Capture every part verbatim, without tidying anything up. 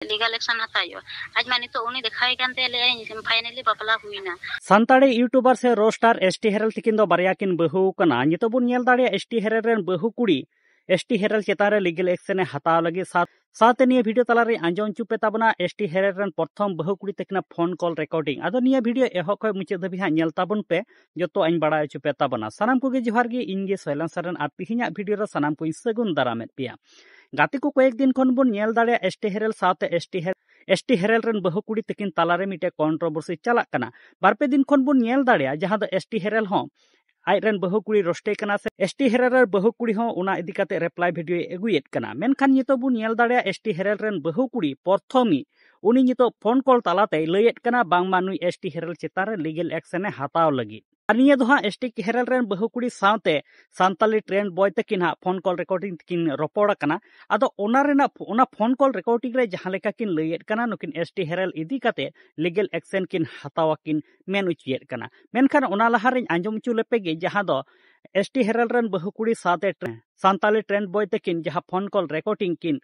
Legal action ᱦᱟᱛᱟᱣ ᱦᱩᱭᱩᱜᱼᱟ᱾ ᱟᱡ ᱢᱟ ᱱᱤᱛᱚᱜ ᱩᱱᱤ ᱫᱮᱠᱷᱟᱣᱮ ᱠᱟᱱ ᱛᱟᱭᱟ, ᱞᱟᱹᱭᱟᱭ ᱯᱷᱟᱭᱱᱟᱞᱤ ᱵᱟᱯᱞᱟ ᱦᱩᱭᱱᱟ᱾ ᱥᱟᱱᱛᱟᱲᱤ ᱤᱭᱩᱴᱩᱵᱟᱨ ᱥᱮ ᱨᱳᱥᱴᱟᱨ ᱮᱥ ᱴᱤ ᱦᱮᱨᱮᱞ ᱛᱤᱠᱤᱱ ᱫᱚ ᱵᱟᱨᱭᱟ ᱠᱤᱱ ᱵᱟᱹᱦᱩ ᱟᱠᱟᱱᱟ᱾ ᱱᱤᱛᱚᱜ ᱵᱚᱱ ᱧᱮᱞ ᱫᱟᱲᱮᱭᱟᱜᱼᱟ ᱮᱥ ᱴᱤ ᱦᱮᱨᱮᱞ ᱨᱮᱱ ᱵᱟᱹᱦᱩ ᱠᱩᱲᱤ ᱮᱥ ᱴᱤ ᱦᱮᱨᱮᱞ ᱪᱮᱛᱟᱱ ᱨᱮ ᱞᱤᱜᱟᱞ ᱮᱠᱥᱮᱱ ᱮ ᱦᱟᱛᱟᱣ ᱞᱟᱹᱜᱤᱫ᱾ ᱥᱟᱶ-, ᱥᱟᱶᱛᱮ ᱱᱤᱭᱟᱹ ᱵᱷᱤᱰᱤᱭᱳ ᱛᱟᱞᱟᱨᱮ ᱟᱸᱡᱚᱢ ᱦᱚᱪᱚ ᱯᱮ ᱛᱟᱵᱚᱱᱟ ᱮᱥ ᱴᱤ ᱦᱮᱨᱮᱞ ᱨᱮᱱ ᱯᱨᱚᱛᱷᱚᱢ ᱵᱟᱹᱦᱩ ᱠᱩᱲᱤ ᱛᱟᱹᱠᱤᱱᱟᱜ ᱯᱷᱳᱱ ᱠᱚᱞ ᱨᱮᱠᱚᱨᱰᱤᱝ᱾ ᱟᱫᱚ ᱱᱤᱭᱟᱹ ᱵᱷᱤᱰᱤᱭᱳ ᱮᱦᱚᱵ ᱠᱷᱚᱱ ᱢᱩᱪᱟᱹᱫ ᱫᱷᱟᱹᱵᱤᱡ ᱦᱟᱸᱜ ᱧᱮᱞ ᱛᱟᱵᱚᱱ ᱯᱮ, ᱡᱚᱛᱚ ᱟᱧ ᱵᱟᱲᱟᱭ ᱦᱚᱪᱚ ᱯᱮ ᱛᱟᱵᱚᱱᱟ᱾ ᱥᱟᱱᱟᱢ ᱠᱚᱜᱮ ᱡᱚᱦᱟᱨ ᱜᱮ, ᱤᱧ ᱜᱮ ᱥᱚᱭᱞᱟᱱ ᱥᱚᱨᱮᱱ, ᱟᱨ ᱛᱤᱦᱤᱧᱟᱜ ᱵᱷᱤᱰᱤᱭᱳ ᱨᱮ ᱥᱟᱱᱟᱢ ᱠᱚᱧ ᱥᱟᱹᱜᱩᱱ ᱫᱟᱨᱟᱢᱮᱫ ᱯᱮᱭᱟ᱾ ᱜᱟᱛᱮ ᱠᱚ, ᱠᱚᱭᱮᱠ ᱫᱤᱱ ᱠᱷᱚᱱ ᱵᱚᱱ ᱧᱮᱞ ᱫᱟᱲᱮᱭᱟᱜᱼᱟ ᱮᱥ ᱴᱤ ᱦᱮᱨᱮᱞ ᱥᱟᱶᱛᱮ ᱮᱥ ᱴᱤ ᱦᱮᱨᱮᱞ, ᱮᱥ ᱴᱤ ᱦᱮᱨᱮᱞ ᱨᱮᱱ ᱵᱟᱹᱦᱩ ᱠᱩᱲᱤ ᱛᱟᱹᱠᱤᱱ ᱛᱟᱞᱟᱨᱮ ᱢᱤᱫᱴᱮᱡ ᱠᱚᱱᱴᱨᱳᱵᱷᱟᱨᱥᱤ ᱪᱟᱞᱟᱜ ᱠᱟᱱᱟ᱾ ᱵᱟᱨ ᱯᱮ ᱫᱤᱱ ᱠᱷᱚᱱ ᱵᱚᱱ ᱧᱮᱞ ᱫᱟᱲᱮᱭᱟᱜᱼᱟ ᱡᱟᱦᱟᱸ ᱫᱚ ᱮᱥ ᱴᱤ ᱦᱮᱨᱮᱞ ᱦᱚᱸ ᱟᱡ ᱨᱮᱱ ᱵᱟᱹᱦᱩ ᱠᱩᱲᱤ ᱨᱳᱥᱴᱮ ᱠᱟᱱᱟ ᱥᱮ ᱮᱥ ᱴᱤ ᱦᱮᱨᱮᱞ ᱨᱮᱱ ᱵᱟᱹᱦᱩ ᱠᱩᱲᱤ ᱦᱚᱸ ᱚᱱᱟ ᱤᱫᱤ ᱠᱟᱛᱮ ᱨᱤᱯᱞᱟᱭ ᱵᱷᱤᱰᱤᱭᱳᱭ ᱟᱹᱜᱩᱭᱮᱫ ᱠᱟᱱᱟ᱾ ᱢᱮᱱᱠᱷᱟᱱ ᱱᱤᱛᱚᱜ ᱵᱚᱱ ᱧᱮᱞ ᱫᱟᱲᱮᱭᱟᱜᱼᱟ ᱮᱥ ᱴᱤ ᱦᱮᱨᱮᱞ ᱨᱮᱱ ᱵᱟᱹᱦᱩ ᱠᱩᱲᱤ ᱯᱨᱚᱛᱷᱚᱢᱤ ᱩᱱᱤ ᱱᱤᱛᱚᱜ ᱯᱷᱳᱱ ᱠᱚᱞ ᱛᱟᱞᱟᱛᱮᱭ ᱞᱟᱹᱭᱮᱫ ᱠᱟᱱᱟ ᱵᱟᱝᱢᱟ ᱱᱩᱭ ᱮᱥ ᱴᱤ ᱦᱮᱨᱮᱞ ᱪᱮᱛᱟᱱ ᱨᱮ ᱞᱤᱜᱟᱞ ᱮᱠᱥᱮᱱ ᱮ ᱦᱟᱛᱟᱣ ᱞᱟᱹᱜᱤᱫ᱾ ᱟᱨ ᱱᱤᱭᱟᱹ ᱫᱚ ᱦᱟᱸᱜ ᱮᱥ ᱴᱤ ᱦᱮᱨᱮᱞ ᱨᱮᱱ ᱵᱟᱹᱦᱩ ᱠᱩᱲᱤ ᱥᱟᱶᱛᱮ ᱥᱟᱱᱛᱟᱞᱤ ᱴᱨᱮᱱᱰ ᱵᱚᱭ ᱛᱟᱹᱠᱤᱱ ᱦᱟᱸᱜ ᱯᱷᱳᱱ ᱠᱚᱞ ᱨᱮᱠᱚᱨᱰᱤᱝ ᱛᱮᱠᱤᱱ ᱨᱚᱯᱚᱲ ᱟᱠᱟᱱᱟ᱾ ᱟᱫᱚ ᱚᱱᱟ ᱨᱮᱱᱟᱜ, ᱚᱱᱟ ᱯᱷᱳᱱ ᱠᱚᱞ ᱨᱮᱠᱚᱨᱰᱤᱝ ᱨᱮ ᱡᱟᱦᱟᱸ ᱞᱮᱠᱟ ᱠᱤᱱ ᱞᱟᱹᱭᱮᱫ ᱠᱟᱱᱟ, ᱱᱩᱠᱤᱱ ᱮᱥ ᱴᱤ ᱦᱮᱨᱮᱞ ᱤᱫᱤ ᱠᱟᱛᱮ ᱞᱤᱜᱟᱞ ᱮᱠᱥᱮᱱ ᱠᱤᱱ ᱦᱟᱛᱟᱣᱟ ᱠᱤᱱ ᱢᱮᱱ ᱦᱚᱪᱚᱭᱮᱫ ᱠᱟᱱᱟ᱾ ᱢᱮᱱᱠᱷᱟᱱ ᱚᱱᱟ ᱞᱟᱦᱟ ᱨᱮᱧ ᱟᱸᱡᱚᱢ ᱦᱚᱪᱚ ᱞᱮᱯᱮ ᱜᱮ, ᱡᱟᱦᱟᱸ ᱫᱚ ᱮᱥ ᱴᱤ ᱦᱮᱨᱮᱞ ᱨᱮᱱ ᱵᱟᱹᱦᱩ ᱠᱩᱲᱤ ᱥᱟᱶᱛᱮ ᱴᱨᱮ-, ᱥᱟᱱᱛᱟᱞᱤ ᱴᱨᱮᱱᱰ ᱵᱚᱭ ᱛᱟᱹᱠᱤᱱ ᱡᱟᱦᱟᱸ ᱯᱷᱳᱱ ᱠᱚᱞ ᱨᱮᱠᱚᱨᱰᱤᱝ ᱠᱤᱱ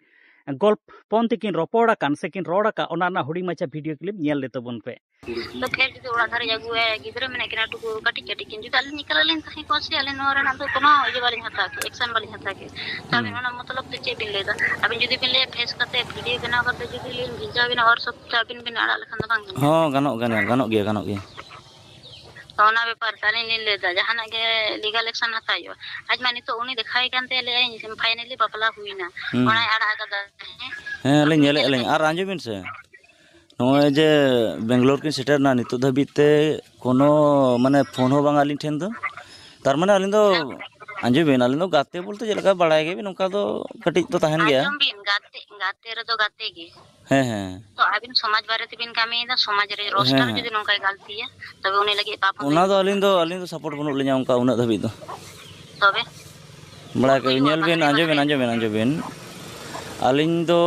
ᱜᱚᱞᱯᱚᱱ ᱛᱮᱠᱤᱱ ᱨᱚᱯᱚᱲ ᱟᱠᱟᱱ ᱥᱮ ᱠᱤᱱ ᱨᱚᱲ ᱟᱠᱟᱫ, ᱚᱱᱟ ᱨᱮᱱᱟᱜ ᱦᱩᱰᱤᱧ ᱢᱟᱪᱷᱟ ᱵᱷᱤᱰᱤᱭᱳ ᱠᱞᱤᱯ ᱧᱮᱞ ᱞᱮ ᱛᱟᱵᱚᱱ ᱯᱮ᱾ ᱛᱚ ᱯᱷᱮᱨ ᱡᱩᱫᱤ ᱚᱲᱟᱜ ᱫᱷᱟᱨᱮ ᱟᱹᱜᱩᱣᱟᱭᱟ, ᱜᱤᱫᱽᱨᱟᱹ ᱢᱮᱱᱟᱜ ᱠᱤᱱᱟ ᱴᱩᱠᱩ ᱠᱟᱹᱴᱤᱡ ᱠᱟᱹᱴᱤᱡ ᱠᱤᱱ, ᱡᱩᱫᱤ ᱟᱹᱞᱤᱧ ᱮᱠᱞᱟ ᱞᱤᱧ ᱛᱟᱦᱮᱸ ᱠᱚᱜᱼᱟ ᱥᱮ, ᱟᱹᱞᱤᱧ ᱱᱚᱣᱟ ᱨᱮᱱᱟᱜ ᱫᱚ ᱠᱳᱱᱳ ᱤᱭᱟᱹ ᱵᱟᱹᱞᱤᱧ ᱦᱟᱛᱟᱣ ᱠᱮᱭᱟ, ᱮᱠᱥᱮᱱ ᱵᱟᱹᱞᱤᱧ ᱦᱟᱛᱟᱣ ᱠᱮᱭᱟ᱾ ᱛᱚ ᱟᱹᱵᱤᱱ ᱦᱩᱸ᱾ ᱚᱱᱟ ᱢᱚᱛᱞᱚᱵ ᱫᱚ ᱪᱮᱫ ᱵᱤᱱ ᱞᱟᱹᱭ ᱮᱫᱟ? ᱟᱹᱵᱤᱱ ᱡᱩᱫᱤ ᱵᱤᱱ ᱞᱟᱹᱭᱟ ᱯᱷᱮᱥ ᱠᱟᱛᱮ ᱵᱷᱤᱰᱤᱭᱳ ᱵᱮᱱᱟᱣ ᱠᱟᱛᱮ ᱡᱩᱫᱤ ᱞᱤᱧ ᱵᱷᱮᱡᱟ ᱵᱤᱱᱟ WhatsApp ᱛᱮ, ᱟᱹᱵᱤᱱ ᱵᱤᱱ ᱟᱲᱟᱜ ᱞᱮᱠᱷᱟᱱ ᱫᱚ ᱵᱟᱝ ᱜᱟᱱᱚᱜᱼᱟ? ᱦᱚᱸ, ᱜᱟᱱᱚᱜ, ᱜᱟᱱᱚᱜ, ᱜᱟᱱᱚᱜ ᱜᱮᱭᱟ, ᱜᱟᱱᱚᱜ ᱜᱮᱭᱟ᱾ ᱛᱚ ᱚᱱᱟ ᱵᱮᱯᱟᱨ ᱛᱮ ᱟᱹᱞᱤᱧ ᱞᱤᱧ ᱞᱟᱹᱭ ᱮᱫᱟ, ᱡᱟᱦᱟᱱᱟᱜ ᱜᱮ ᱞᱤᱜᱟᱞ ᱮᱠᱥᱮᱱ ᱦᱟᱛᱟᱣ ᱦᱩᱭᱩᱜᱼᱟ᱾ ᱟᱡ ᱢᱟ ᱱᱤᱛᱚᱜ ᱩᱱᱤ ᱫᱮᱠᱷᱟᱣᱮ ᱠᱟᱱ ᱛᱟᱭᱟ, ᱞᱟᱹᱭᱟᱭ ᱯᱷᱟᱭᱱᱟᱞᱤ ᱵᱟᱯᱞᱟ ᱦᱩᱭᱱᱟ, ᱦᱩᱸ᱾ ᱚᱱᱟᱭ ᱟᱲᱟᱜ ᱟᱠᱟᱫᱟ᱾ ᱦᱮᱸ, ᱟᱹᱞᱤᱧ ᱧᱮᱞᱮᱫᱼᱟ ᱞᱤᱧ᱾ ᱟᱨ ᱟᱸᱡᱚᱢ ᱵᱤᱱ ᱥᱮ, ᱱᱚᱜᱼᱚᱭ ᱡᱮ ᱵᱮᱝᱜᱟᱞᱳᱨ ᱠᱤᱱ ᱥᱮᱴᱮᱨ ᱮᱱᱟ, ᱱᱤᱛᱚᱜ ᱫᱷᱟᱹᱵᱤᱡ ᱛᱮ ᱠᱳᱱᱳ, ᱢᱟᱱᱮ, ᱯᱷᱳᱱ ᱦᱚᱸ ᱵᱟᱝ ᱟᱹᱞᱤᱧ ᱴᱷᱮᱱ ᱫᱚ᱾ ᱛᱟᱨ ᱢᱟᱱᱮ ᱟᱹᱞᱤᱧ ᱫᱚ, ᱦᱮᱸ᱾ ᱟᱸᱡᱚᱢ ᱵᱤᱱ, ᱟᱹᱞᱤᱧ ᱫᱚ ᱜᱟᱛᱮ ᱵᱚᱞᱛᱮ ᱪᱮᱫ ᱞᱮᱠᱟ ᱵᱟᱲᱟᱭ ᱜᱮᱭᱟ ᱵᱤᱱ, ᱚᱱᱠᱟ ᱫᱚ ᱠᱟᱹᱴᱤᱡ ᱫᱚ ᱛᱟᱦᱮᱱ ᱜᱮᱭᱟ᱾ ᱟᱸᱡᱚᱢ ᱵᱤᱱ, ᱜᱟᱛᱮ, ᱜᱟᱛᱮ ᱨᱮᱫᱚ ᱜᱟᱛᱮ ᱜᱮ᱾ ᱦᱮᱸ, ᱦᱮᱸ᱾ ᱛᱚ ᱟᱹᱵᱤᱱ ᱥᱚᱢᱟᱡᱽ ᱵᱟᱨᱮ ᱛᱮᱵᱤᱱ ᱠᱟᱹᱢᱤᱭᱮᱫᱟ, ᱥᱚᱢᱟᱡᱽ ᱨᱮ ᱨᱳᱥᱴᱟᱨ ᱦᱮᱸ, ᱦᱮᱸ᱾ ᱡᱩᱫᱤ ᱱᱚᱝᱠᱟᱭ ᱜᱟᱹᱞᱛᱤᱭᱟ, ᱛᱚᱵᱮ ᱩᱱᱤ ᱞᱟᱹᱜᱤᱫ ᱯᱟᱯ ᱚᱱᱟ ᱦᱩᱭᱩᱜᱼᱟ᱾ ᱫᱚ ᱟᱹᱞᱤᱧ ᱫᱚ, ᱟᱹᱞᱤᱧ ᱫᱚ ᱥᱟᱯᱳᱨᱴ ᱵᱟᱹᱱᱩᱜ ᱞᱤᱧᱟ ᱚᱱᱠᱟ ᱩᱱᱟᱹᱜ ᱫᱷᱟᱹᱵᱤᱡ ᱫᱚ᱾ ᱛᱚᱵᱮ? ᱵᱟᱲᱟᱭ ᱠᱟᱜ ᱵᱤᱱ, ᱦᱩᱭᱩᱜᱼᱟ, ᱧᱮᱞ ᱵᱤᱱ, ᱵᱟᱦᱨᱮ, ᱟᱸᱡᱚᱢ ᱵᱤᱱ, ᱵᱟᱦᱨᱮ᱾ ᱟᱸᱡᱚᱢ ᱵᱤᱱ, ᱟᱸᱡᱚᱢ ᱵᱤᱱ᱾ ᱟᱹᱞᱤᱧ ᱫᱚ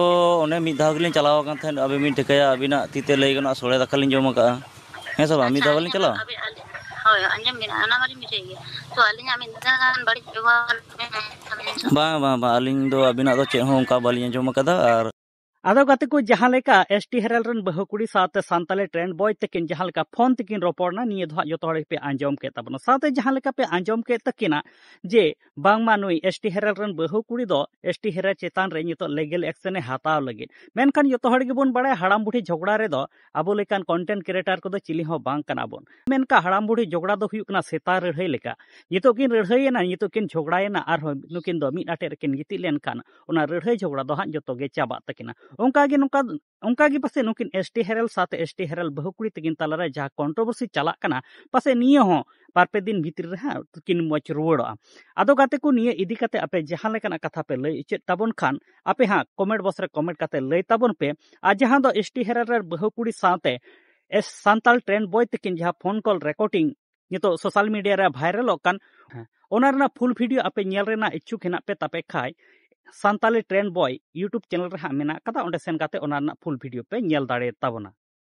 ᱚᱱᱮ ᱢᱤᱫ ᱫᱷᱟᱣ ᱜᱮᱞᱤᱧ ᱪᱟᱞᱟᱣ ᱟᱠᱟᱱ ᱛᱟᱦᱮᱸᱫ, ᱟᱹᱵᱤᱱ ᱵᱤᱱ ᱴᱷᱤᱠᱟᱹᱭᱟ, ᱟᱹᱵᱤᱱᱟᱜ ᱛᱤ ᱛᱮ ᱞᱟᱹᱭ ᱜᱟᱱᱚᱜᱼᱟ, ᱥᱚᱲᱮ ᱫᱟᱠᱟ ᱞᱤᱧ ᱡᱚᱢ ᱟᱠᱟᱫᱼᱟ᱾ ᱦᱮᱸ ᱥᱮ ᱵᱟᱝ? ᱢᱤᱫ ᱟᱪᱪᱷᱟ, ᱫᱷᱟᱣ ᱵᱟᱹᱞᱤᱧ ᱟᱹᱞᱤᱧ ᱟᱫᱚ ᱪᱟᱞᱟᱣᱟ? ᱟᱹᱵᱤᱱ, ᱟᱹᱞᱤᱧ, ᱦᱳᱭ, ᱟᱸᱡᱚᱢ ᱵᱤᱱ, ᱚᱱᱟ ᱢᱟᱞᱤᱧ ᱵᱩᱡᱷᱟᱹᱣ ᱜᱮᱭᱟ᱾ ᱛᱚ, ᱟᱹᱞᱤᱧᱟᱜ ᱢᱤᱫ ᱫᱷᱟᱣ ᱜᱟᱱ ᱵᱟᱹᱲᱤᱡ ᱵᱮᱵᱚᱦᱟᱨ ᱵᱟᱝ, ᱵᱟᱝ, ᱵᱟᱝ, ᱟᱹᱞᱤᱧ ᱫᱚ ᱟᱹᱵᱤᱱᱟᱜ ᱫᱚ ᱪᱮᱫ ᱦᱚᱸ ᱚᱱᱠᱟ ᱵᱟᱹᱞᱤᱧ ᱟᱸᱡᱚᱢ ᱟᱠᱟᱫᱟ᱾ ᱟᱨ ᱟᱫᱚ ᱜᱟᱛᱮ ᱠᱚ, ᱡᱟᱦᱟᱸ ᱞᱮᱠᱟ ᱮᱥ ᱴᱤ ᱦᱮᱨᱮᱞ ᱨᱮᱱ ᱵᱟᱹᱦᱩ ᱠᱩᱲᱤ ᱥᱟᱶᱛᱮ ᱥᱟᱱᱛᱟᱞᱤ ᱴᱨᱮᱱᱰ ᱵᱚᱭ ᱛᱟᱹᱠᱤᱱ ᱡᱟᱦᱟᱸ ᱞᱮᱠᱟ ᱯᱷᱳᱱ ᱛᱮᱠᱤᱱ ᱨᱚᱯᱚᱲ ᱮᱱᱟ, ᱱᱤᱭᱟᱹ ᱫᱚ ᱦᱟᱸᱜ ᱡᱚᱛᱚ ᱦᱚᱲ ᱜᱮᱯᱮ ᱟᱸᱡᱚᱢ ᱠᱮᱫ ᱛᱟᱵᱚᱱᱟ᱾ ᱥᱟᱶᱛᱮ ᱡᱟᱦᱟᱸ ᱞᱮᱠᱟ ᱯᱮ ᱟᱸᱡᱚᱢ ᱠᱮᱫ ᱛᱟᱹᱠᱤᱱᱟ ᱡᱮ ᱵᱟᱝᱢᱟ ᱱᱩᱭ ᱮᱥ ᱴᱤ ᱦᱮᱨᱮᱞ ᱨᱮᱱ ᱵᱟᱹᱦᱩ ᱠᱩᱲᱤ ᱫᱚ ᱮᱥ ᱴᱤ ᱦᱮᱨᱮᱞ ᱪᱮᱛᱟᱱ ᱨᱮ ᱱᱤᱛᱚᱜ ᱞᱤᱜᱟᱞ ᱮᱠᱥᱮᱱ ᱮ ᱦᱟᱛᱟᱣ ᱞᱟᱹᱜᱤᱫ᱾ ᱢᱮᱱᱠᱷᱟᱱ ᱡᱚᱛᱚ ᱦᱚᱲ ᱜᱮᱵᱚᱱ ᱵᱟᱲᱟᱭᱟ, ᱦᱟᱲᱟᱢ ᱵᱩᱲᱦᱤ ᱡᱷᱚᱜᱽᱲᱟ ᱨᱮᱫᱚ ᱟᱵᱚ ᱞᱮᱠᱟᱱ ᱠᱚᱱᱴᱮᱱᱴ ᱠᱨᱤᱭᱮᱴᱟᱨ ᱠᱚᱫᱚ ᱪᱤᱞᱤ ᱦᱚᱸ ᱵᱟᱝ ᱠᱟᱱᱟ ᱵᱚᱱ᱾ ᱢᱮᱱᱠᱷᱟᱱ ᱦᱟᱲᱟᱢ ᱵᱩᱲᱦᱤ ᱡᱷᱚᱜᱽᱲᱟ ᱫᱚ ᱦᱩᱭᱩᱜ ᱠᱟᱱᱟ ᱥᱮᱛᱟ ᱨᱟᱹᱲᱦᱟᱹᱭ ᱞᱮᱠᱟ᱾ ᱱᱤᱛᱚᱜ ᱠᱤᱱ ᱨᱟᱹᱲᱦᱟᱹᱭᱮᱱᱟ, ᱱᱤᱛᱚᱜ ᱠᱤᱱ ᱡᱷᱚᱜᱽᱲᱟᱭᱮᱱᱟ, ᱟᱨᱦᱚᱸ ᱱᱩᱠᱤᱱ ᱫᱚ ᱢᱤᱫ ᱟᱴᱮᱫ ᱨᱮᱠᱤᱱ ᱜᱤᱛᱤᱡ ᱞᱮᱱᱠᱷᱟᱱ ᱚᱱᱟ ᱨᱟᱹᱲᱦᱟᱹᱭ ᱡᱷᱚᱜᱽᱲᱟ ᱫᱚ ᱦᱟᱸᱜ ᱡᱚᱛᱚ ᱜᱮ ᱪᱟᱵᱟᱜ ᱛᱟᱹᱠᱤᱱᱟ᱾ ᱚᱱᱠᱟ ᱜᱮ ᱱᱚᱝᱠᱟ ᱚᱱᱠᱟ ᱜᱮ ᱯᱟᱥᱮᱡ ᱱᱩᱠᱤᱱ ᱮᱥ ᱴᱤ ᱦᱮᱨᱮᱞ ᱥᱟᱶᱛᱮ ᱮᱥ ᱴᱤ ᱦᱮᱨᱮᱞ ᱵᱟᱹᱦᱩ ᱠᱩᱲᱤ ᱛᱟᱹᱠᱤᱱ ᱛᱟᱞᱟᱨᱮ ᱡᱟᱦᱟᱸ ᱠᱚᱱᱴᱨᱳᱵᱷᱟᱨᱥᱤ ᱪᱟᱞᱟᱜ ᱠᱟᱱᱟ, ᱯᱟᱥᱮᱡ ᱱᱤᱭᱟᱹ ᱦᱚᱸ ᱵᱟᱨ ᱯᱮ ᱫᱤᱱ ᱵᱷᱤᱛᱨᱤ ᱨᱮ ᱦᱟᱸᱜ ᱠᱤᱱ ᱢᱚᱡᱽ ᱨᱩᱣᱟᱹᱲᱚᱜᱼᱟ᱾ ᱟᱫᱚ ᱜᱟᱛᱮ ᱠᱚ, ᱱᱤᱭᱟᱹ ᱤᱫᱤ ᱠᱟᱛᱮ ᱟᱯᱮ ᱡᱟᱦᱟᱸ ᱞᱮᱠᱟᱱᱟᱜ ᱠᱟᱛᱷᱟ ᱯᱮ ᱞᱟᱹᱭ ᱩᱪᱤᱛ ᱛᱟᱵᱚᱱ ᱠᱷᱟᱱ, ᱟᱯᱮ ᱦᱟᱸᱜ ᱠᱚᱢᱮᱱᱴ ᱵᱚᱠᱥ ᱨᱮ ᱠᱚᱢᱮᱱᱴ ᱠᱟᱛᱮ ᱞᱟᱹᱭ ᱛᱟᱵᱚᱱ ᱯᱮ᱾ ᱟᱨ ᱡᱟᱦᱟᱸ ᱫᱚ ᱮᱥ ᱴᱤ ᱦᱮᱨᱮᱞ ᱨᱮᱱ ᱵᱟᱹᱦᱩ ᱠᱩᱲᱤ ᱥᱟᱶᱛᱮ ᱮᱥ ᱥᱟᱱᱛᱟᱞ ᱴᱨᱮᱱᱰ ᱵᱚᱭ ᱛᱟᱹᱠᱤᱱ ᱡᱟᱦᱟᱸ ᱯᱷᱳᱱ ᱠᱚᱞ ᱨᱮᱠᱚᱨᱰᱤᱝ ᱱᱤᱛᱚᱜ ᱥᱳᱥᱟᱞ ᱢᱤᱰᱤᱭᱟ ᱨᱮ ᱵᱷᱟᱭᱨᱟᱞᱚᱜ ᱠᱟᱱ, ᱚᱱᱟ ᱨᱮᱱᱟᱜ ᱯᱷᱩᱞ ᱵᱷᱤᱰᱤᱭᱳ ᱟᱯᱮ ᱧᱮᱞ ᱨᱮᱱᱟᱜ ᱤᱪᱪᱷᱩᱠ ᱦᱮᱱᱟᱜ ᱯᱮ ᱛᱟᱯᱮ ᱠᱷᱟᱡ, ᱥᱟᱱᱛᱟᱞᱤ ᱴᱨᱮᱱᱰ ᱵᱚᱭ ᱭᱩᱴᱩᱵᱽ ᱪᱮᱱᱮᱞ ᱨᱮ ᱦᱟᱸᱜ ᱢᱮᱱᱟᱜ ᱠᱟᱫᱟ, ᱚᱸᱰᱮ ᱥᱮᱱ ᱠᱟᱛᱮ ᱚᱱᱟ ᱨᱮᱱᱟᱜ ᱯᱷᱩᱞ ᱵᱷᱤᱰᱤᱭᱳ ᱯᱮ ᱧᱮᱞ ᱫᱟᱲᱮ ᱛᱟᱵᱚᱱᱟ᱾